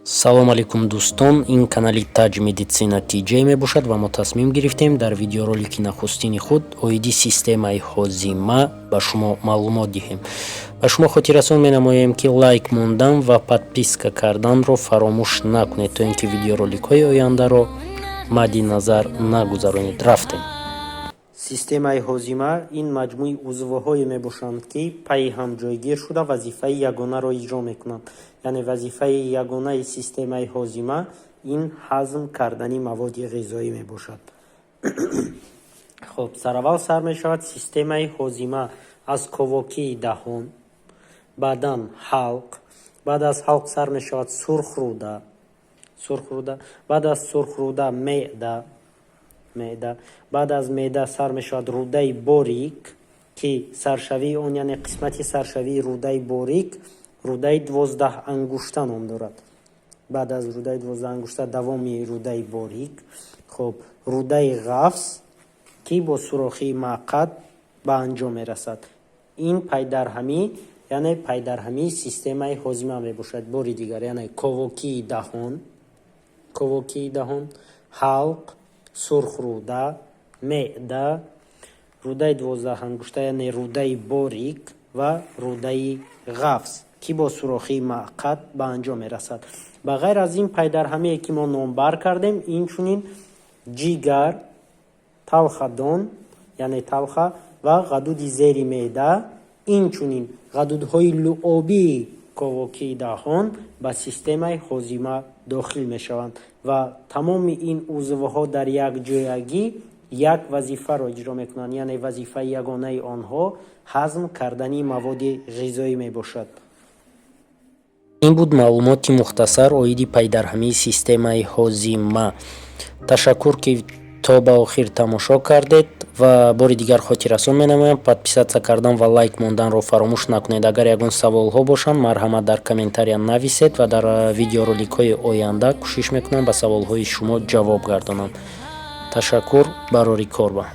Салом алейкум, дӯстон! Ин канали Таҷ Медицина TJ мебошад ва мо тасмим гирифтем дар видеоролики нахустини худ оиди системаи ҳозима ба шумо маълумот диҳем. Ба шумо хотиррасон менамоем, ки лайк мондан ва подписка карданро фаромӯш накунед, то ин ки видеороликҳои ояндаро мадди назар нагузаронед. Рафтем. Системаи ҳозима ин маҷмӯи узвҳое мебошанд, ки пайи ҳам ҷойгир шуда, вазифаи ягонаро иҷро мекунанд. Яъне вазифаи ягонаи системаи ҳозима ин ҳазм кардани маводи ғизоӣ мебошад. Хуб, сараввал сар мешавад системаи ҳозима аз ковокии даҳон, баъдан ҳалқ, баъд аз ҳалқ сар мешавад сурхрӯда, сурхрӯда, баъд аз сурхрӯда меъда, меъда, баъд аз меъда сар мешавад рӯдаи борик, ки саршавии он, яъне қисмати саршавии рӯдаи борик, рӯдаи 12-ангушта ном дорад. Баъд аз рӯдаи 12-ангушта давоми рӯдаи борик, хуб, рӯдаи ғафс, ки бо сурохии мақад ба анҷом мерасад. Ин пайдарҳамӣ, яъне пайдарҳамии системаи ҳозима мебошад. Бори дигар, яъне ковокии даҳон, ковокии даҳон, ҳалқ, сурхрӯда, меъда, рӯдаи 12-ангушта, яъне рӯдаи борик, ва рӯдаи ғафс, ки бо сурохии мақад ба анҷом мерасад. Ба ғайр аз ин пайдарҳамие, ки мо номбар кардем, инчунин ҷигар, талхадон, яъне талха, ва ғадуди зери меъда, инчунин ғадудҳои луобии ковокии даҳон ба системаи ҳозима дохил мешаванд ва тамоми ин узвҳо дар якҷоягӣ як вазифаро иҷро мекунанд, яъне вазифаи ягонаи онҳо ҳазм кардани маводи ғизоӣ мебошад. Ин буд маълумоти мухтасар оиди пайдарҳамии системаи ҳозима. Ташаккур, ки то ба охир тамошо кардед, ва бори дигар хотиррасон менамоям: подписаться кардан ва лайк монданро фаромӯш накунед. Агар ягон саволҳо бошанд, марҳамат, дар комментария нависед ва дар видеороликҳои оянда кӯшиш мекунам ба саволҳои шумо ҷавоб гардонам. Ташаккур, барори кор ба.